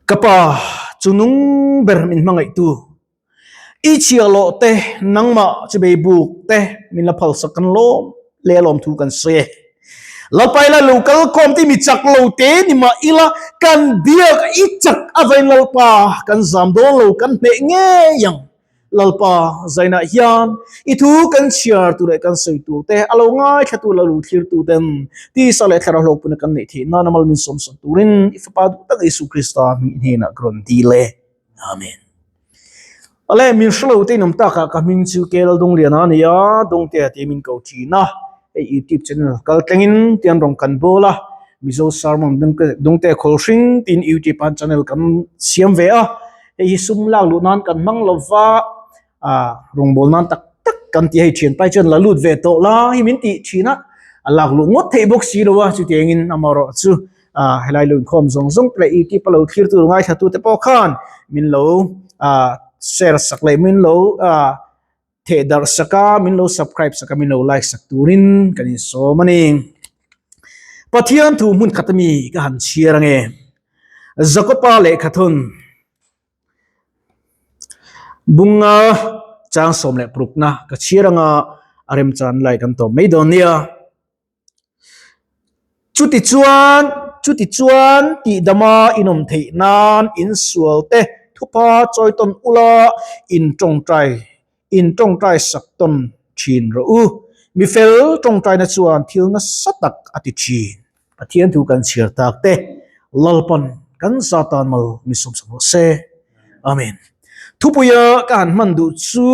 Ka pa, chu nung ber min hmangaihtu, i chhiahhlawh te, nangmah chibei buk te min la phalsak kan lawm leh a lawmthu kan sawi e. Lalpa ila lo kal khawm te mi chak lo te ni mah ila kan biak i chak avain Lalpa kan zam dawn lo kan hneh ngei ang. Lalpa, zainah hian i thu kan chhiar tur leh kan sawi tur te, a lo ngaithla tu leh a lo thlir tu ten tisa leh thlarau hlawkpuna kan neih theih nan a mal min sawmsawn turin i Fapa duh tak Isu Krista hming hnenah ka rawn dil e. Amen. Awle, min hrelo te inawm takah ka hming chu Kel Dungliana a ni a, Dungtea tih min ko thin a, hei YouTube channel kal tlengin tian rawn kan bawl a, Mizo Sermon Dungtea Khawlhring tiin YouTube ah channel kan siam ve a, Hei hi sum lak luh nan kan hmang lo va, ah rawngbâwl nan tak tak kan ti a, hei thianpai chuan la lut ve tawh la hi min tih thin a, a lak luh ngawt theih bawk si lo a, chutiangin amaherawh chu ah helai lo inkhawm zawng zawng te leh youtube a lo thlir tur ngaithla tute pawh khan min lo ah share sak leh min lo ah theh darh sak a, min lo subscribe sak a, min lo like sak turin kan insawm a ni. Pathian thu hmun khat ami ka han chhiar ange. Jakopa lehkhathun bunga chang 16na ka chhiar anga a remchan lai kan tawp mai dawn nia. Chutichuan, chutichuan tihdama inawm theih nan insual te thupa chawi tawn ula in tawngtai, in tawngtai sak tawn thin rawh u. Mi fel tawngtaina chuan thil nasa tak a ti thin. Pathian thu kan chhiar tak te Lalpan kan za tan mal mi sawmsak rawh se. Amen. Thupuia ka han hman duh chu.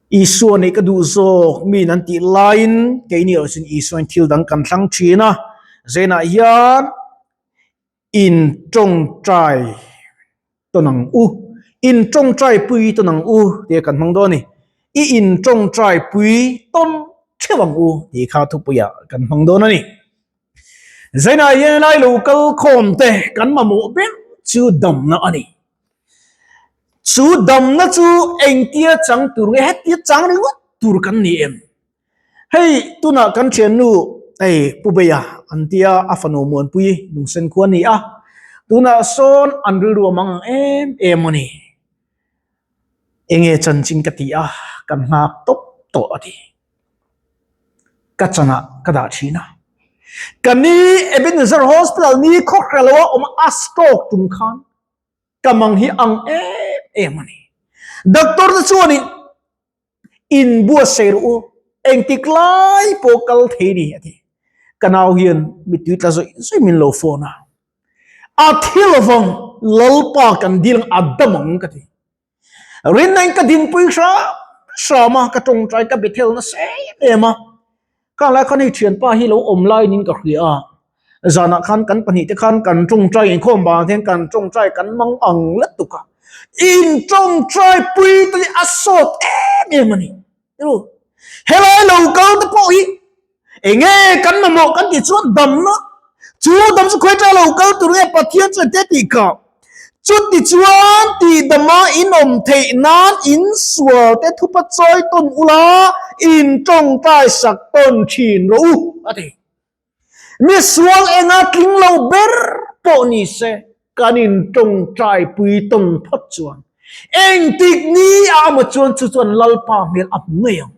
Isua nih ka duh zawk min an tih laiin keini erawh chuan Isuain thil dang kan thlang thin a, zenah hian intawngtai tawn ang u, intawngtai pui tawn ang u tih kan hmang dawn a ni. I intawngtai pui tawn theuh ang u tih kha thupuiah kan hmang dawn a ni. Zenah hian helai lo kal khawm te kan mamawh ber chu damna a ni. Chu damna chu engtia chang tur nge hetia chang ringawt tur kan ni em? Hei tunah kan thiannu hei Pu Beia an tia a fanu Muanpui Lungsen khua a ni a, tunah sawn an rilru a mang ang em em a ni. Enge chanchin ka ti a, kan nghak tawp tawh a ti. Ka chanah ka dah thin a. Ka ni Ebenezer Hospital ni khawhre lo a awm a stroke tum khan ka mang hi ang em em a ni. Doctor te chuanin inbuatsaih rawh u, engtik lai pawh kal thei ni a ti. Ka nau hian mittui tla zawih zawih min lo phone a, a thi lovang Lalpa kan dil ang a dam ang ka ti. Rinna in ka dinpui hram hram a, ka tawngtai ka bethel nasa em em a. Khang lai khan hei thianpa hi lo awm laiin ka hria a, zanah khan kan pahnihte khan kan tawngtai inkhawm vang hian kan tawngtai kan mang ang lutuk a, intawngtai pui te hi a sawt em em a ni. Helai lo kal te pawh hi enge kan mamawh kan tih chuan damna chu dam chu khawi lo kal tur nge Pathian chuan te tih kha chuti chuan tih dama in awm theih nan in sual te thupa chawi tawn ula in tawngtai sak tawn thin rawh u a ti. Mi sual enga tling lo ber pawh ni se kan in tawngtai pui tawn phawt chuan engtik ni a amaw chuan chu chuan Lalpa hmel a hmu ngei ang.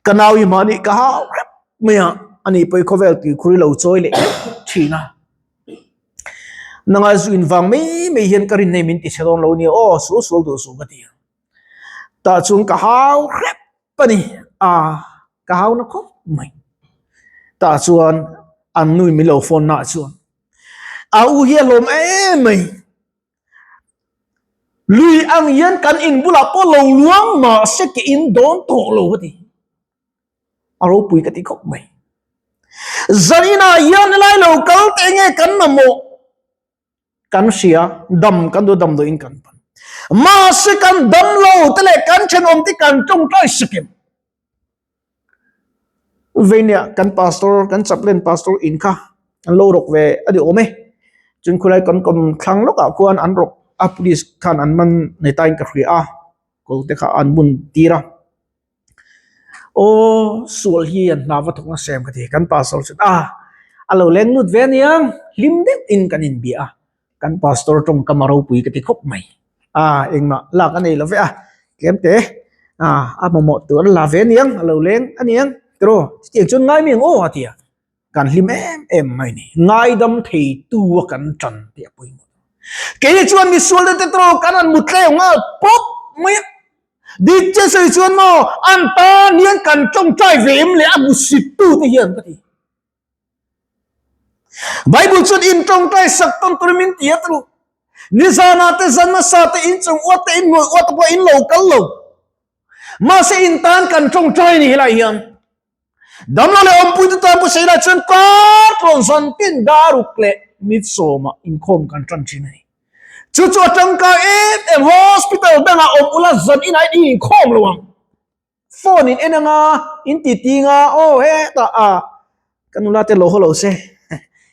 Ka nau i mahni ka hau hrep mai a, ani pawh i khawvel tuikhur i lo chawi leh hrep thin a. Nanga zu in vang mai mai hian ka rin nei min ti chhe dawn lo nia aw sual sual duh suh ka ti a. Tah chuan ka hau hrep a ni a, ka hau na khawp mai. Tah chuan an nu in min lo phone na chuan a u hi a hlawm em mai. Lui ang hian kan in bulah pawh lo luang mahse ke in dawn tawh lo a ti. A ropui ka ti khawp mai. Zaninah hian helai lo kal te nge kan mamawh kan hria dam kan duh damdawiin kan pan. Mahse kan dam lo te leh kan thenawm te kan tawngtai sakim. Veinia kan pastor kan chaplain pastor in kha an lo rawk ve a ni awm e chuan khulai kan kawm thlang lawkah khuan an rawk a police khan an man nei tain ka hria a kawr te kha an bun tir a aw sual hi an hna va thawk nasa em ka ti kan pastor chuan a. A lo leng lut ve aniang, hlim deuh in kan inbia a, kan pastor tawngkam a ropui ka ti khawp mai. A engmah lak a nei lo ve a, tlem te a a mamawh tur a la ve aniang, a lo leng aniang tiraw chutiang chuan ngai mi ang aw a ti a, kan hlim em em mai ni, ngaidam thei tu a kan tan tih a pawimawh. Kei chuan misual te tiraw kan han mutleu nghal pawp mai a. Dik che sawi chuan maw an tan hian kan tawngtai ve em le a hmusit tu te hian ka ti. Bible chuan in tawngtai sak tawn turin min ti a tlu. Nizana te zan hmasa te in chung uat te in hnuai uat te pawh in lo kal lo. Mahse in tan kan tawngtai ni helai hian. Damlo leh awmpui te tan pawh sawi chuan kar tlawn zan tin daruk leh mit sawmah inkhawm kan tan thin a ni. Chu chu a tangkai em em hospital dangah awm ula zan inah in inkhawm lo ang. Phone in en anga in ti ti nga aw hetah a ka nula te lo haw lo se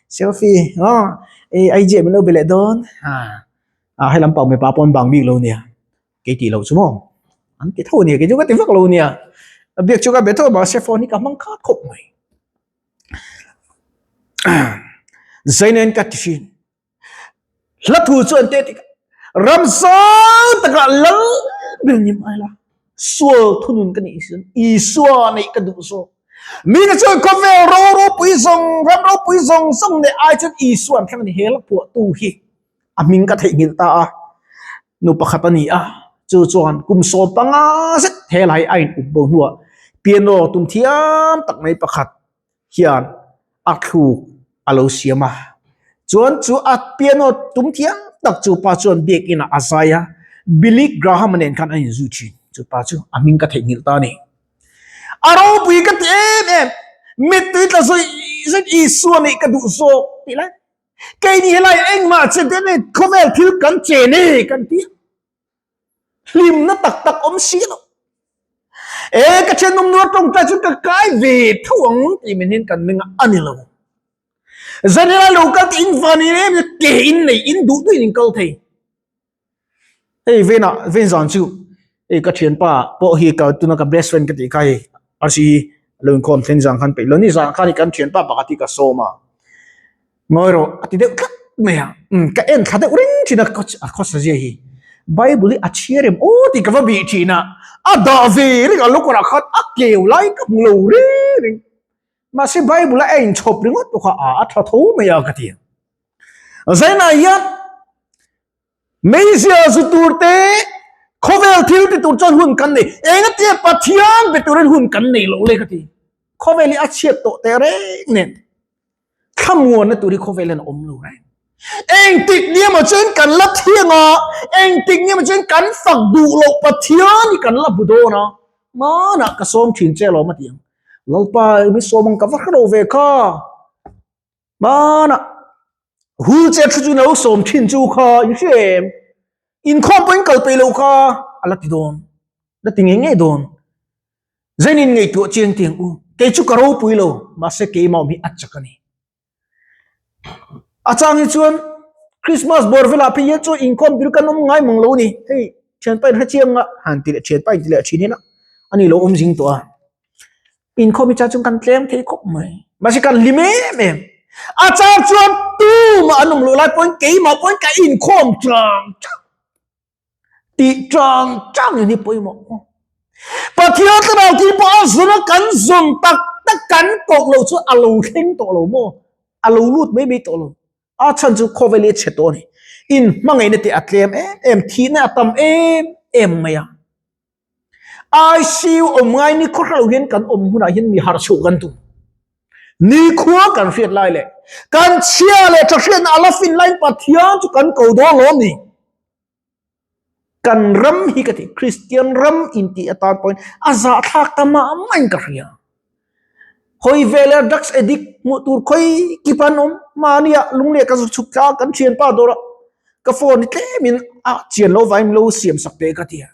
selfie aw IG ah min lo be leh dawn a he lampang mipa pawh an bang bik lo nia kei tih loh chu maw an ti tho nia kei chu ka ti vak lo nia a biak chu ka be tho mahse phone hi ka hmang khat khawp mai Zainen ka ti thin. Hla thu chu an teh tikah ram zau takah lal ber ni mai la sual thunun ka nih sin Isua neih ka duh zawk. Mite chuan khawvel ro ropui zawng ram ropui zawng zawng neih ai chuan Isua an thlang a ni. He hla phuahtu hi a hming ka theihnghilh ta a, nu pakhat a ni a, chu chuan kum 15 zet he lai a in up bo hnuah piano tum thiam tak mai pakhat hian a thluk a lo siam a. Chuan chu a piano tum thiam tak chu pa chuan biakin ah a zai a, Billy Graham-a nen khan a inzui thin. Chu pa chu a hming ka theihnghilh ta a ni. A ropui ka ti em em, mittui tla zawih zawih Isua neih ka duh zawk tih lai. Keini helai engmah che te nei khawvel thil kan che nei kan ti a. Hlimna tak tak awm si lo. E ka thenawm nula tawngtai chu ka kai ve tho ang tih min hian kan meng a, a ni lo. Zanhelai lo kal te in van in em ke in nei in duh duhin in kal thei. Hei venah ven zan chu hei ka thianpa pawh hi ka tuna ka best friend ka tih kha hei RC lo inkhawm thlen zan khan peih lo ni zan khan hi kan thianpa pakhat hi ka sawm a. Ngawi rawh a ti deuh tlat mai a, umm ka en thla deuh reng thin a a khawsa zia hi. Bible hi a chhiar em aw tih ka va bih thin a, a dah ve reng a lawkawrah khan a keu lai ka hmu lo reng reng. Mahse Bible a inchhawp ringawt pawh kha a a tha tho mai a ka ti. Zainah hian Meizia zu tur te khawvel thil ti tur chuan hun kan nei. Engatia Pathian be turin hun kan nei lo le ka ti. Khawvel hi a chhiat tawh teh reng nen. Thlamuanna tur hi khawvel hian a awm lo reng. Engtik ni emaw chuan kan la thiang a, engtik ni emaw chuan kan fak duh loh Pathian hi kan la hmu dawn a. Hmanah ka sawm thin che alawm a ti ang. Lalpa mi sawm ang ka va hre lo ve kha. Hmanah wheelchair thu chu lo sawm thin chu kha in hria em? Inkhawm pawhin kal peih lo kha a la ti dawn, la ti ngei ngei dawn. Zainin ngaihtuah chiang tiang u, kei chu ka ropui lo, mahse keimah awm hi a chak a ni. A chang hi chuan Christmas bawr velah phei hian chuan inkhawm tur kan awm ngai mang lo a ni. Hei thianpa in hre chiang a, han ti leh thianpa in ti leh thin ila a ni lo awm zing tawh a. Inkhawm hi chuan kan tlem thei khawp mai. Mahse kan hlim em em. A chang chuan tumah an awm loh lai pawhin keimah pawhin ka inkhawm chang chang. Tih chang chang in hi pawimawh. Pathian thlarau thil pawh a zun a kan zun tak tak kan koh loh chu a lo thleng tawh lo maw? A lo lut mai mai tawh lo. A chhan chu khawvel hi a chhe tawh a ni. In hmangaihna te a tlem em em, thihna a tam em em mai a. ICU awm ngai ni khaw hrelo hian kan awm hunah hian mi harh chhuah kan tum. Nikhua kan hriat lai leh kan chhia leh tha hriatna a la fin laiin Pathian chu kan ko dawn lo ni. Kan ram hi ka ti Kristian ram intih atan pawhin a zahthlak ta mah mah in ka hria. Hawi ve leh drugs addict hmuh tur khawi kip an awm. Mahnia lungleh ka zu chhuk thla a, kan thianpa dawrah ka phone hi tlemin a chian lo vangin lo siam sak teh ka ti a.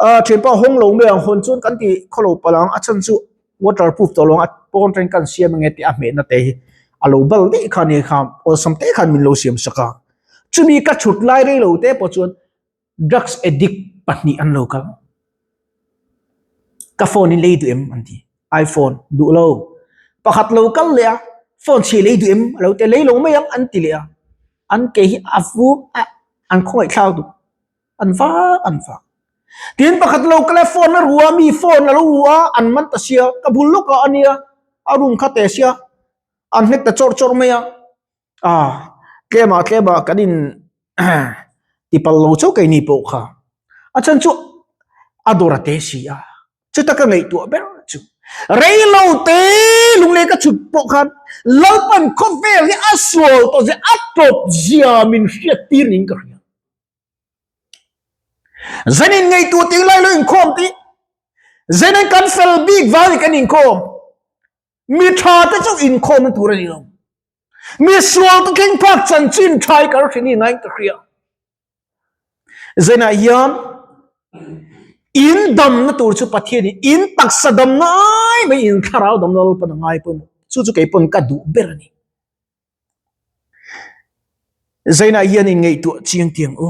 A thianpa hawng lo mai ang hawn chuan kan ti khaw lo palh ang a chhan chu waterproof tawh lo ang a pawn atangin kan siam ange tih a hmehna te hi a lo bal daih kha nia kha awlsam te khan min lo siam sak a. Chumi ka chhut lai rei lo te pawh chuan drugs addict pahnih an lo kal. Ka phone in lei duh em an ti. iPhone duh lo. Pakhat lo kal leh a. Phone chhi lei duh em a lo ti a, lei lo mai ang an ti leh a, an ke hi a vu a an khawngaih thlak duh, an vak an vak. Tin pakhat lo kal a phone a ru a, mi phone a lo ru a, an man ta sia, ka bul lawk ah a nia, a room kha teh sia, an hnek ta chawrh chawrh mai a, ah tlem ah tlem ah kan in tipal lo chauh keini pawh kha, a chhan chu a dawr a te si a. Chuta ka ngaihtuah ber chu reilo te lunglei ka chhut pawh khan Lalpan khawvel hi a sual tawh zia a tawp zia min hriat tir niin ka hria. Zanin ngaihtuah tih lai lo inkhawm tih zanin kan fel bik vang ni kan inkhawm mi tha te chu inkhawm na tur a ni lo. Mi sual te thleng phak chanchin tha hi kan hre ni ngaiin ka hria. Zainah hian in damna tur chu Pathian in in taksa damna ai mai in thlarau damna Lalpan a ngai pawimawh. Chu chu kei pawn ka duh ber a ni. Zainah hian in ngaihtuah chiang tiang u.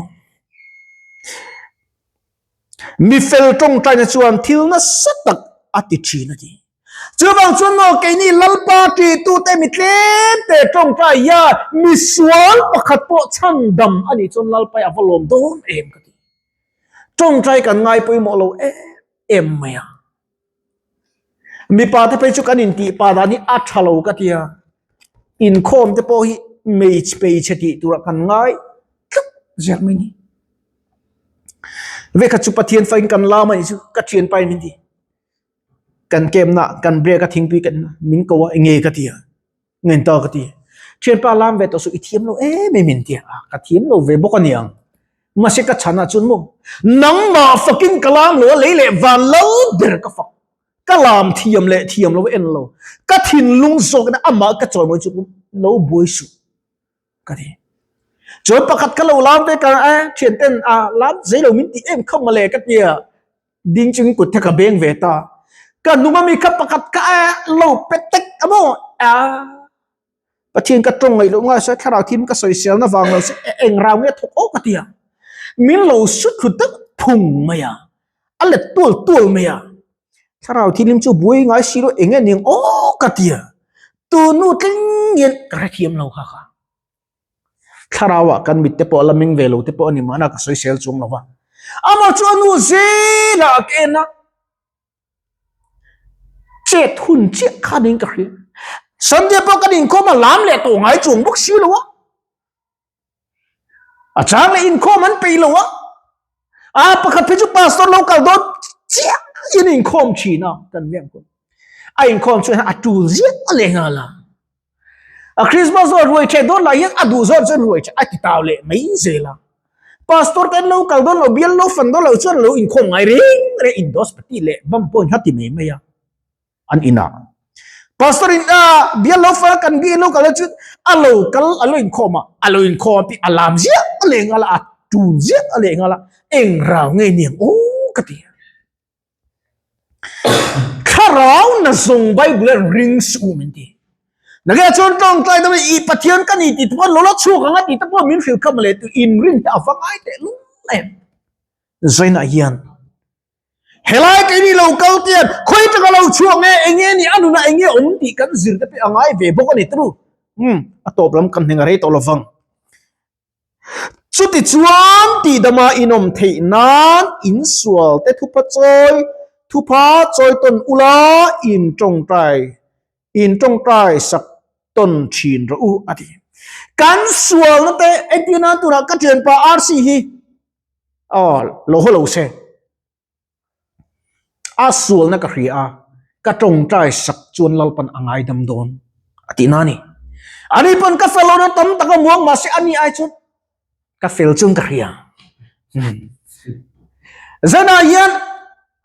Mi fel tawngtaina chuan thil nasa tak a ti thin a ti. Chuvang chuan maw keini Lalpa ṭihtute mi tlemte tawngtai hian misual pakhat pawh chhandam a nih chuan Lalpa hi a va lawm dawn em ka ti. Tawngtai kan ngai pawimawh lo em em mai a. Mipa te phei chu kan intih pa dan hi a tha lo ka ti a, inkhawm te pawh hi hmeichhe tih turah kan ngai tlat ziak mai ni. Vekhat chu Pathian fain kan lam a nih chu ka thianpa in min ti. Kan kemna kan break a thingpui kan min ko a enge ka ti a ngen ta ka ti thianpa lam ve tawh suh i thiam lo em em in ti a ka thiam lo ve bawk a niang mahse ka chhan ah chuan maw nangmah fakin ka lam lo a lei leh van lo ber ka fak ka lam thiam leh thiam lo en lo ka thinlung zawk in amah ka chawimawi chu lo buai suh ka ti chuan pakhat ka lo lam ve ka a thian ten a lam zei lo min ti em kha mawle ka tia ding chung kut te ka beng ve ta ka hnung ami kha pakhat ka a lo pe tek amo a pathian ka tawng ngaih loh ngai se thlarau thim ka sawisel na vang lo se eng rau nge thawk awk a tia min lo su thlu tak phung mai a a let tual tual mai a thlarau thilim chu buai ngai si lo eng nge ning awk a tia tu nu tling hian ka hrethiam lo kha kha Thlarau ah kan mit te pawh a la meng ve lo te pawh a ni mahna ka sawisel chuang lo va. Amah chu a nu zelah a ken a, chet hun chiah kha niin ka hria. Sunday pawh kan inkhawm a lam leh tawh ngai chuang bawk si lo a. A chang leh inkhawm an peih lo a. A pakhat phei chu pastor lo kal dawn chiah in inkhawm thin a kan veng pawh. A inkhawm chuan a tul ziah leh nghal a. A Christmas zawh ruai ṭheh dawn lah hian a duh zawk chuan ruai ṭheh a ti tau leh mai zel a. Pastor te an lo kal dawn lo, bial lo fan dawn lo chuan lo inkhawm ngai reng reng indos pati leh bam pawh in kha ti mai mai a an inah. Pastor in a bial lo fan a kan bial lo kal chu a lo kal a lo inkhawm a, a lo inkhawm a pi a lam ziah a leh nghal a, a tul ziah a leh nghal a, eng rau nge niang aw ka ti a. Thlarau na zawng Bible a ring suh u min ti. Nage chuan tawngtai deuh i Pathian ka ni tih te pawh lola chhuak anga tih te pawh min hrilh kha mawle tu in rin te a va ngai teh lul em. Zainah hian helai keini lo kal te hian khawi taka lo chhuak nge enge ni a nunah enge awm tih kan zir te pawh a ngai ve bawk a ni turu. Um a tawp lam kan hneng a rei tawh lovang. Chutichuan tihdama inawm theih nan insual te thupha chawi thupha chawi tawn ula in tawngtai in tawngtai sak tawn thin rawh u a ti. Kan sualna te entir nan turah ka thianpa RC hi aw lo haw lo se. A sualna ka hria a, ka tawngtai sak chuan Lalpan a ngaidam dawn a tih na a ni. Ani pawn ka fel lohna tam tak a muang mahse ani ai chuan ka fel chuan ka hria. Zanah hian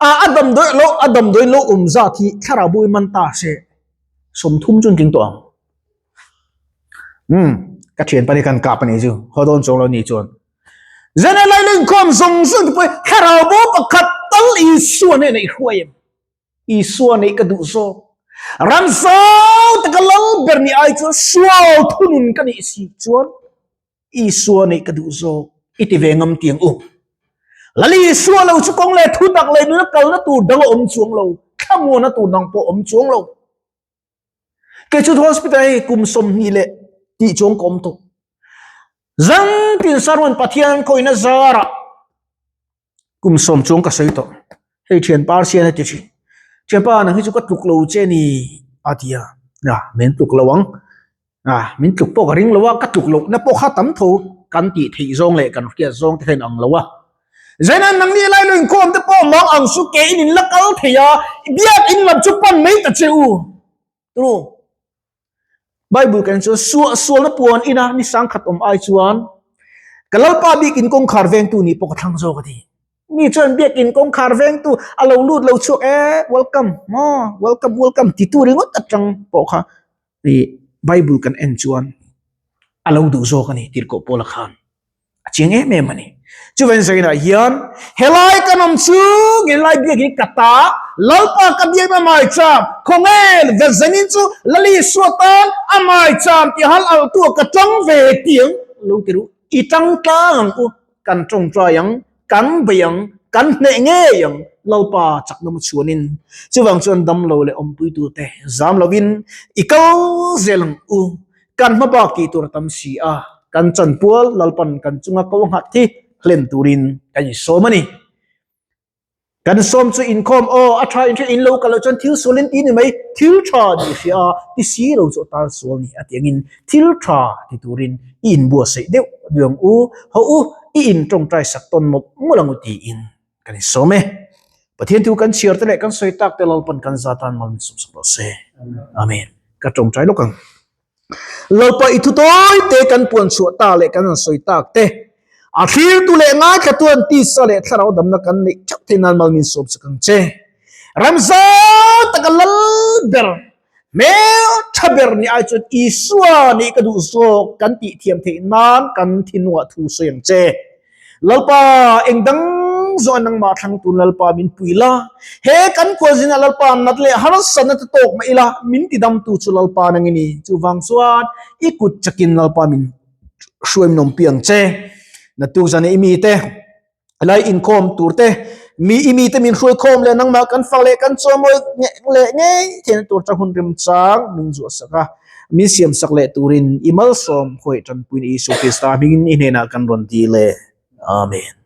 a damdawi lo a damdawi lo awm zat hi thlarau bo i man ta se 30 chuan tling tawh ang. Ka thianpa ni kan kap a nih chu haw dawn chuang lo ni chuan. Zan a lai inkhawm zawng zawng te pawh thlarau bo pakhat tal Isua nen a i hruai em? Isua neih ka duh zawk. Ram zau taka lal ber ni ai chuan sual thunun ka nih si chuan Isua neih ka duh zawk. I ti ve ngam tiang u. Lal Isua lo chu kawng leh thutak leh nuna kalna tur dang a awm chuang lo, thlamuana tur dang pawh a awm chuang lo. Kei chu hospital hei kum 20 leh tih chuang ka awm tawh. Zan tin sermon Pathian khawihna zarah kum 10 chuang ka sawi tawh. Hei thianpa Rsian a ti thin. Thianpa nang hi chu ka tluk lo che ni a ti a. Min tluk lo ang. A, min tluk pawh ka ring lo a, ka tluk lohna pawh kha tam tho kan tih theih zawng leh kan hriat zawng te kha in ang lo a. Zaina nangni lai lo inkhawm te pawh mang ang su ke in in la kal thei a, biak in lam chu pan mai ta che u. Turu. Bible kan chuan suah sualna puan ina ni sangkhat awm ai chuan ka lalpa bik in kawngkhar vengtu nih pawh ka thlang zawk a ti. Mi chuan biakin kawngkhar vengtu a lo lut lo chhuak e, welcome maw, welcome welcome titu ringawt atang pawh kha i Bible kan en chuan a lo duh zawk a ni tirhkoh Paula khan a chiang em em a ni. Chuvain zainah hian helai kan awm chung helai biakin ka ta Lalpa ka biak na maicham khawnge vazanin chu Lali Isua tan a maicham tih hal alh tu ah ka tang ve tiang lo ti ru i tang tlang ang u kan tawngtai ang kan bei ang kan hneh ngei ang Lalpa chakna mu chhuanin chuvang chuan damlo leh awmpuitute zam lovin i kal zel ang u kan hma bak tih tur a tam si a kan chanpual Lalpan kan chunga ko nghat hi hlen turin kan insawm a ni. Kan sawm chu inkhawm aw a tha in hria in lo kal loh chuan thil sual in ti ni mai thil tha ni hria a ti si lo chu a tan sual ni a ti angin thil tha ti turin i inbuatsaih deuh deuh ang u haw u i in tawngtai sak tawn mawp mawlh ang u tiin kan insawm e. Pathian thu kan chhiar te leh kan sawi tak te Lalpan kan za tan mal min sawm sak rawh se. Amen. Ka tawngtai lawk ang. Lalpa i thu tawi te kan puan chhuah ta leh kan han sawi tak te, a thlirtu leh ngaithlatu an tisa leh thlarau damna kan neih theuh theih nan mal min sawm sak ang che. Ramza taka lal ber, hmel tha ber ni ai chuan Isua nih ka duh zawk kan tih thiam theih nan kan thinungah thu sawi ang che. Lalpa, eng dang zawh nangmah thlang tun Lalpa min pui la, he kan khualzin ah Lalpa nat leh harsatna te tawk mah ila, min tidamtu chu Lalpa nang i ni. Chuvang chuan i kut chakin Lalpa min hruai min awmpi ang che. Naktuk zan i mite lai inkhawm tur te, mi i mite min hruai khawm leh nangmah kan fak leh kan chawimawi leh ngei theihna tur chang hun remchang min zuahsak a. Min siamsak leh turin i malsawm khawi tanpuiin Isua Krista hmingin i hnenah kan rawn ti le. Amen.